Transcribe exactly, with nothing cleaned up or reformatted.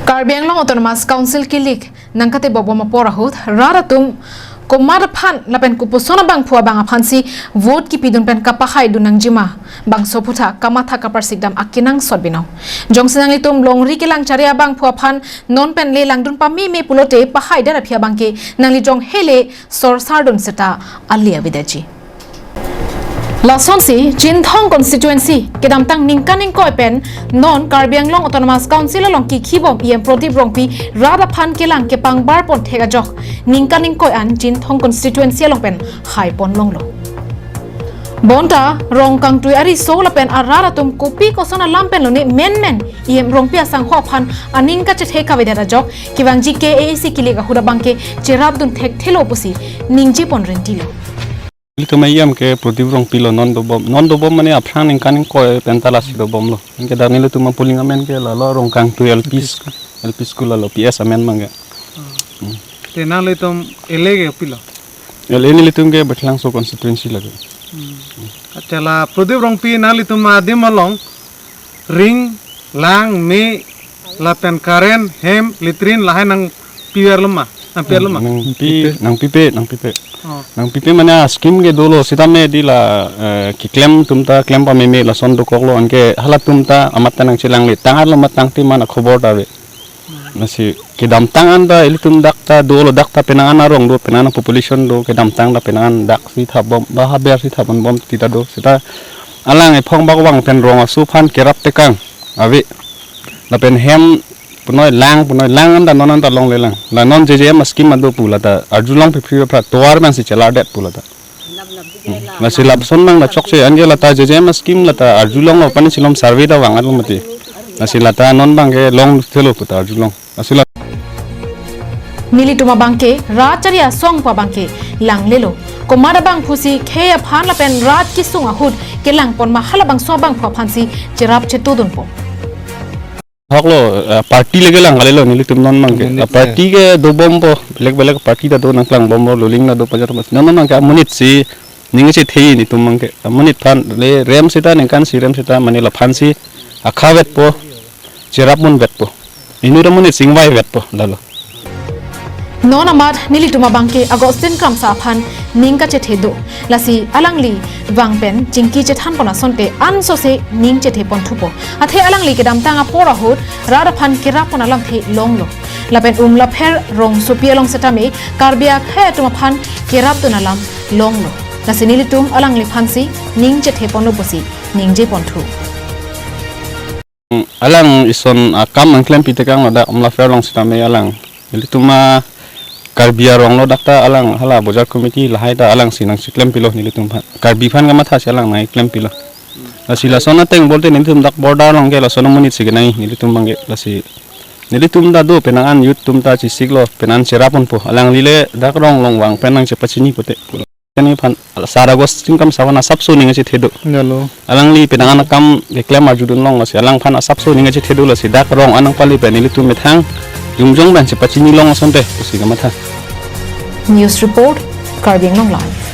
Karbi Anglong Autonomous Council kilik nangkatebok bom apor ahut rat atum komat aphan lapen kopuson abangphu abang aphansi vote kipidun pen kapahaidun nangjima, bangso aphuthak kamatha kaparsikdam akenangsot binong. Jongsi nanglitum longri kelang chari abangphu aphan non pen le langdun pameme pulote pahaidet aphi abangke nangli jong hele sorsardun seta ali avedetji. Lasonsi Chinthong constituency kedamtang ningkan ingkoi pen non Karbi Anglong Autonomous Council along kikhibom E M Prodip Rongpi rat aphan kelang kepangbar pon thek ajok ningkan ingkoi an Chinthong constituency along pen haipon longlo. Bonta Rongkangtui ariso lapen arat atum kopi koson alam pen lone menmen E M Rongpi asangho aphan aning kachethe kavedet ajok kevangji K A A C kilik ahut abangke cherapdun thekthelo pusi ningjepon rintilo. Ilitum E M ke Prodip Rongpi lo, non dobom. Non dobom mane aphrang ningkan ingkoi penta lasi dobomlo. Anke dak nelitum apolling amen ke lalo Rongkangtui L P school, L P school lalo P S amen abangke. Hmm. Te nanglitum L A ke kopilo? L A nelitum ke Baithalangso constituency lake. Hmm. Achala Prodip Rongpi nanglitum adim along ring, lang, me, lapen current, hem, latrine lahai nangpiverlo ma? Nangpiverlo ma? Nangpi, nangpipe, nangpipe. Oh. Nangpipe mane scheme ke dolo sitame di la, eh, keklem atum ta klem pameme lason dokoklo, anke halatum ta amat ta nangchelangle, tang-arlo amat tangte ma akhobor ta ave. Lasi kedamtang an ta ilitum dak ta dolo, dak ta penang an arong do, penang an population do, kedamtang ta penang an daksi thapbom, ba habersi thapbom tita do, seta alang ephong bak vang pen rong aso aphan kerap tekang ave. Lapen hem punoi lang, punoi lang an ta non an ta longlelang. La non J J M scheme ado pu lata arjulong phiphi phra tovar pensi chelardet pu lata. Hmm. Lasi lapuson abang ta chokche, anke lata J J M scheme lata arjulonglo, pani silom survey ta vang-etlo mati. Lasi lata non abangke longthelo puta arjulong. Lasi la Nelitum abangke rat chari asong pu abangke langlelo. Komat abangphusi khei aphan lapen rat kesung ahut kelangpon ma, halabangso abangphu aphansi cherap chetudunpo. Hoklo, eh, party le kelang kalilo nelitum non abangke. Monit, ah, party ke dobompo, belek belek party ta do, nangklangbomlo, Luling ta do, Pajar ta do. Non abangke amonit si ning kachethe nelitum abangke. Amonit aphan le rem seta, ningkan isi rem seta mane laphansi akha vetpo, cherap munvetpo. Inut amonit si ingvaivetpo lalo. Non amat nelitum abangke Augustine Kramsa aphan ning kachethe do. Lasi alangli vang pen chingki chethanpon asonte ansose ning chetheponthupo. Athe alangli kedamtang apor ahut rat aphan kerappon alamthe longlo. Lapen umlapher rongsopi along setame Karbi akhei atum aphan kerapdun alam longlo. Lasi nelitum alangliphansi ning chetheponlo pusi ningjeponthu. Alang ison akam nangklempi tekanglo dak umlapher along sitame alang. Nelitum a Karbi arong lo dak ta alang hala bojar committee lahai ta alangsi nangchiklempilo nelitum aphan. Karbi aphan kamathasi alang nangklempilo. Lasi lason ateng bolte nelitum dak border along ke lason amonit si kenai nelitum abangke lasi. Nelitum ta do penang an youth atum ta chisiklo penang an cherapponpo. Alangli le dak rong along vang pen nangchepachini pote. Neliphan Sar Augustine Kramsa aphan asapso ning kachethe do. Lalo. Alangli penang an akam keklem arjudun long lasi alangphan asapso ning kachethe do lasi dak rong an nangpale pen nelitum methang jongjong pen chepachini long asonte pusi kamatha. News report, Karbi Anglong Live.